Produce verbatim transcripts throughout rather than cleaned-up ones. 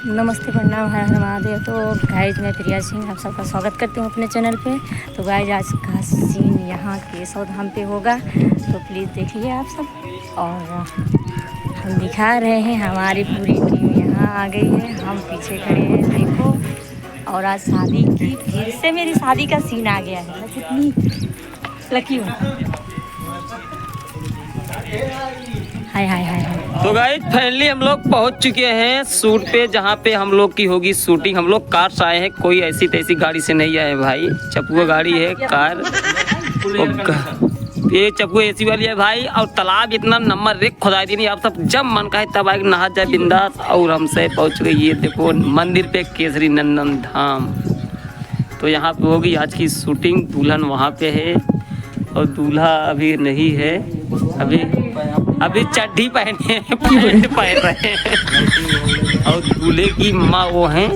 नमस्ते, प्रणाम, हर हर महादेव। तो गाइज, मैं प्रिया सिंह आप सबका स्वागत करती हूँ अपने चैनल पे। तो गाइज, आज का सीन यहाँ केशव धाम पे होगा, तो प्लीज देखिए आप सब। और हम दिखा रहे हैं, हमारी पूरी टीम यहाँ आ गई है, हम पीछे खड़े हैं, देखो। और आज शादी की फिर से मेरी शादी का सीन आ गया है। मैं कितनी लकी हूँ। हाय, हाय, हाय, हाय। तो गाइज, फाइनली हम लोग पहुँच चुके हैं शूट पे, जहाँ पे हम लोग की होगी शूटिंग। हम लोग कार से आए हैं, कोई ऐसी तैसी गाड़ी से नहीं आए भाई। चपुआ गाड़ी है, कार। वो ग-, ये चपुआ एसी वाली है भाई। और तालाब इतना नंबर एक खुदाई दी नहीं, आप सब जब मन का है तब आके नहा जाए बिंदास। और हमसे पहुँच गई, ये देखो, मंदिर पे केसरी नंदन धाम। तो यहाँ पे होगी आज की शूटिंग। दुल्हन वहाँ पे है और दूल्हा अभी नहीं है, अभी, अभी चड्ढी पहने हैं, पैंट पहन रहे हैं। और दूल्हे की माँ वो हैं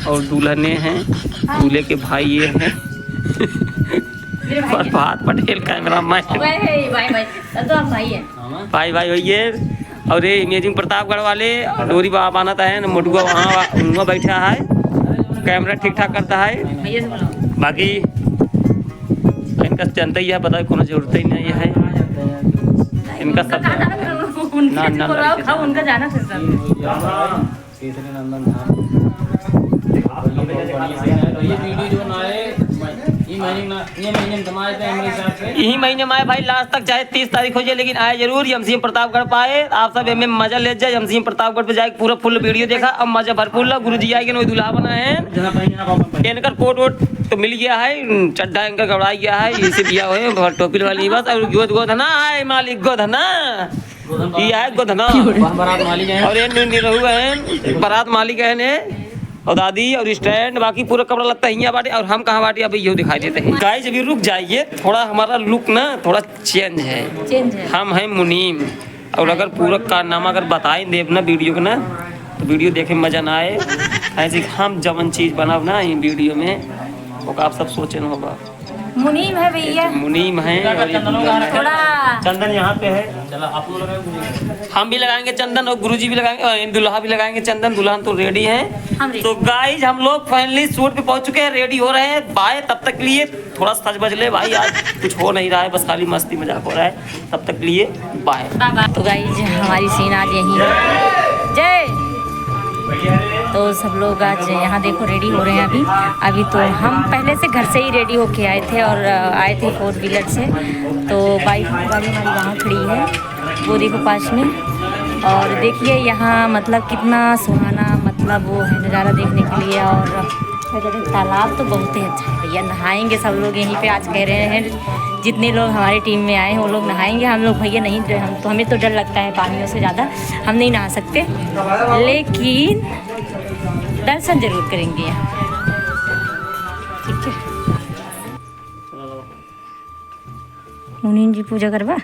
और दुल्हने हैं, दूल्हे के भाई ये हैं। प्रभात पटेल कैमरा मैन। भाई, भाई, भाई, तब तो हम भाई हैं। भाई, भाई, भैये। और ये इमेजिंग प्रतापगढ़ वाले, डोरी बाबा बान्हत है, मोटुआ वहाँ, वहाँ बैठा है, कैमरा ठीक ठाक करता है। भैया से बोलो। बाकी इनका जनता ही है, बताओ, कोनो जरूरत ही नहीं है इनका सब। कहाँ जाना था? उनका ना, ना, बोलाओ, ना। खाओ, उनका जाना था सब। केसरी नंदन धाम। तो ये वीडियो जो ना है, ये महीने ना, ये महीने में कमाए थे हमारे हिसाब से। यही महीने में आए भाई, लास्ट तक, चाहे तीस तारीख हो जाए, लेकिन आए जरूर। एमसीएम प्रतापगढ़ पाए, आप सब एमे मजा ले जाए। एमसीएम प्रतापगढ़ पे जाके पूरा फुल वीडियो देखा। अब मजा भरपूर ला। गुरुजी आए के नोई दुल्हा बना है, जहाँ कहीं आप अपन इनकर कोट वोट तो मिल गया है, चड्ढा इनका गबड़ा गया है, इसे दिया हुए और टोपी वाली बस। और गोद गोद है ना, आए मालिक गोद है ना। ये है गोधना। वहाँ बारात मालिक हैं। और ये नि-, निरहु हैं, बारात मालिक हैं ने। और दादी और स्टैंड, बाकी पूरा कपड़ा लत्ता हियाँ बाटे। और हम कहाँ बाटे, अभी यहू दिखाई देते हैं। गाइस, अभी रुक जाइए, थोड़ा हमारा लुक ना थोड़ा चेंज है। चेंज है। हम हैं मुनीम। और अगर पूरा कारनामा अगर बताई देब ना वीडियो के ना, तो वीडियो देखे में मजा ना आए। ऐसे कि हम जवन चीज बनाब ना ये वीडियो में, ओका आप सब सोचे न होगा। मुनीम है भैया। मुनीम है और ये चंदन है। थोड़ा चंदन यहाँ पे है। हम भी लगाएंगे चंदन और गुरुजी भी लगाएंगे और दुल्हा भी लगाएंगे चंदन। दुल्हन तो रेडी है। हम रेडी। तो गाइस, हम लोग फाइनली शूट पे पहुंच चुके हैं, रेडी हो रहे हैं। बाय, तब तक के लिए थोड़ा सज बज ले भाई, आज कुछ हो नहीं रहा है, बस खाली मस्ती मजाक हो रहा है। तब तक के लिए बाय। Bye bye. तो गाइस, हमारी सीन आज यहीं है। जय। तो सब लोग आज यहाँ देखो रेडी हो रहे हैं अभी। अभी तो हम पहले से घर से ही रेडी होके आए थे और, अ, आए थे फोर व्हीलर से। तो बाइक गाड़ी हमारी वहाँ खड़ी है, वो देखो पास में। और देखिए यहाँ मतलब कितना सुहाना, मतलब वो है नज़ारा देखने के लिए। और क्या कहते हैं, तालाब तो बहुत ही अच्छा है भैया, नहाएंगे सब लोग यहीं पे। आज कह रहे हैं जितने लोग हमारे टीम में आए हैं वो लोग नहाएंगे। हम लोग भैया नहीं, हम तो, हमें तो डर लगता है पानियों से ज़्यादा, हम नहीं नहा सकते, लेकिन दर्शन जरूर करेंगे यहाँ। ठीक है, मुनीम जी पूजा करबा।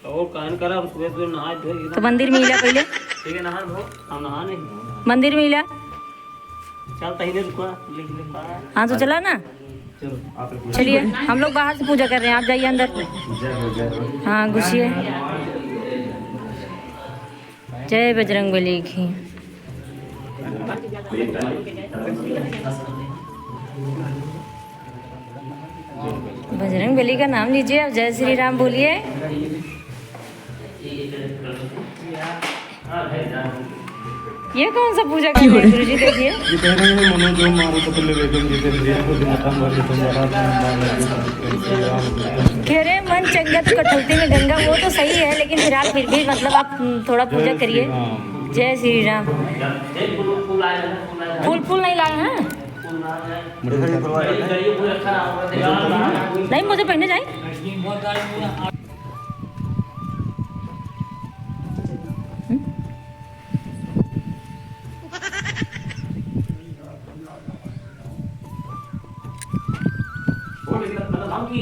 और काहन करा, हम सुबह सुबह नहाए धोए एकदम। तो मंदिर में इला पहले। ठीक है, नहा धो, हम नहा नहीं। मंदिर में इला। चल, तही दे रुकवा, लिख ले। हाँ, तो चला ना। चलो, आप लोग चलिए, हम लोग बाहर से पूजा कर रहे हैं, आप जाइए अंदर। हाँ, घुसिए। जय बजरंग बली की। बजरंग बली का नाम लीजिए, अब जय श्री राम बोलिए। ये कौन सा पूजा कर रहे हैं गुरुजी? देखिए। ये कह रहे हैं, "मनो जो मारो तो पहले वेदम जी के लिए, खुद माता मार के तुम बड़ा तुम मार लगे।" कह रहे हैं, "मन चंगा तो कठौती में गंगा।" वो तो सही है, लेकिन फिलहाल फिर भी मतलब आप, हम्म, थोड़ा पूजा करिए। जय श्री राम। फूल, फूल नहीं लाए हैं? नहीं, मुझे पहने जाए।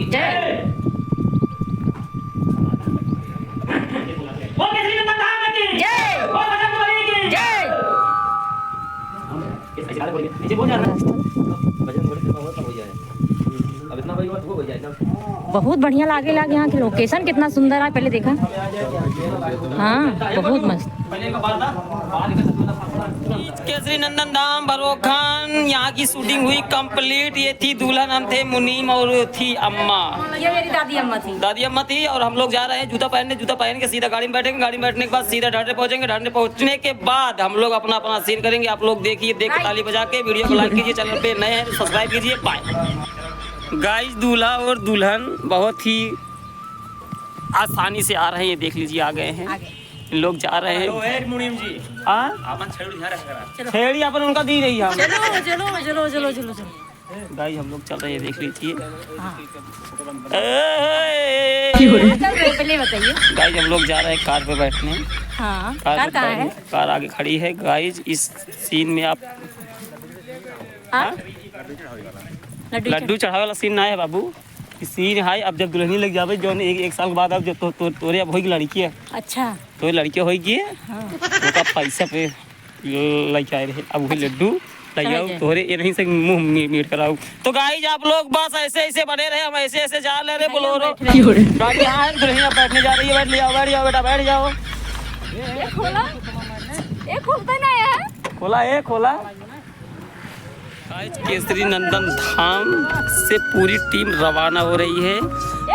जय। जय। जय। बहुत बढ़िया लागे लाग यहाँ के लोकेशन कितना सुंदर है, पहले देखा। हाँ, बहुत मस्त। श्री नंदन धाम बरोखन, यहाँ की शूटिंग हुई कंप्लीट। ये थी दुल्हन, हम थे मुनीम और थी अम्मा। ये मेरी दादी अम्मा थी। दादी अम्मा थी और हम लोग जा रहे हैं जूता पहनने। जूता पहन के सीधा गाड़ी में बैठेंगे। गाड़ी में बैठने के बाद सीधा ढांढरे पहुंचेंगे। ढांढरे पहुंचने के बाद हम लोग अपना अपना सीन करेंगे। आप लोग देखिए, देख के ताली बजा के वीडियो को लाइक कीजिए, चैनल पे नए हैं तो सब्सक्राइब कीजिए। बाय। गाइस, दूल्हा और दुल्हन बहुत ही आसानी से आ रहे हैं। ये देख लीजिए, आ गए हैं। आ गए। लोग जा रहे हैं। हेलो, ए मुनीम जी। हाँ? आपन छेड़ी ध्यान रखा करा। छेड़ी अपन उनका दी रही है। चलो, चलो, चलो, चलो, चलो, चलो। गाइस, हम लोग चल रहे हैं, देख लीजिए। हाँ। ए, ए, ए, ए। चल रहे, पहले बताइए। गाइस, हम लोग जा रहे हैं कार पे बैठने। हाँ, कार कार पे कहाँ बैठने। है? कार आगे खड़ी है। गाइस, इस सीन में आप हाँ? लड्डू लड्डू चढ़- चढ़ावे वाला सीन ना है बाबू। ई सीन है, अब जब दुल्हनी लग जावे, जौन एक, एक साल के बाद, अब जब तो, तो, तोरे अब होई लड़की है। अच्छा। तोरे लड़की होई गई है, हाँ। ओका पैसा पे लेके आए रहे, अब वही लड्डू ले चढ़ा आओ, जाए। तोरे ये नहीं से मुंह मी-, मीठ कराओ। तो गाइस, आप लोग बस ऐसे ऐसे बने रहे, हम ऐसे ऐसे जा ले रहे, भैया बोलो रो। बैठ रहे। गाड़ी यहाँ है, दुल्हनिया बैठने जा रही है, बैठ लिया, बैठ जाओ बेटा, बैठ जाओ। ये खोला, ये खोलता ना यार। खोला, ये खोला। आज केसरी नंदन धाम से पूरी टीम रवाना हो रही है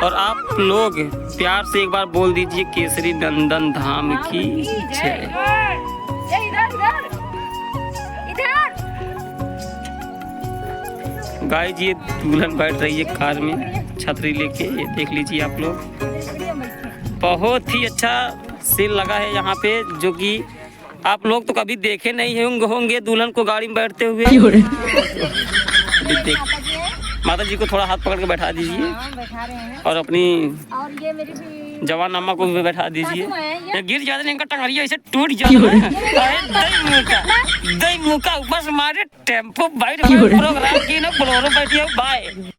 और आप लोग प्यार से एक बार बोल दीजिए, केसरी नंदन धाम की जय। ये इधर, इधर, इधर। गाइस, ये दुल्हन बैठ रही है कार में छतरी लेके, ये देख लीजिए आप लोग। बहुत ही अच्छा सीन लगा है यहाँ पे, जो कि आप लोग तो कभी देखे नहीं होंगे, होंगे दुल्हन को गाड़ी में बैठते हुए। क्यों रे? अभी देख, माता जी को थोड़ा हाथ पकड़ के बैठा दीजिए। हाँ, बैठा रहे हैं। और अपनी और ये मेरी भी जवान अम्मा को भी बैठा दीजिए। सासू माँ है ये। ये गिर जाते ना, इनका टंगरिया ऐसे टूट जाता क्यों रे? है। अरे दई मुका, दई मुका ऊपर से मारे टेम्पो बैठ क्यों रे? प्रोग्राम की ना बोलेरो बैठी हो भाई।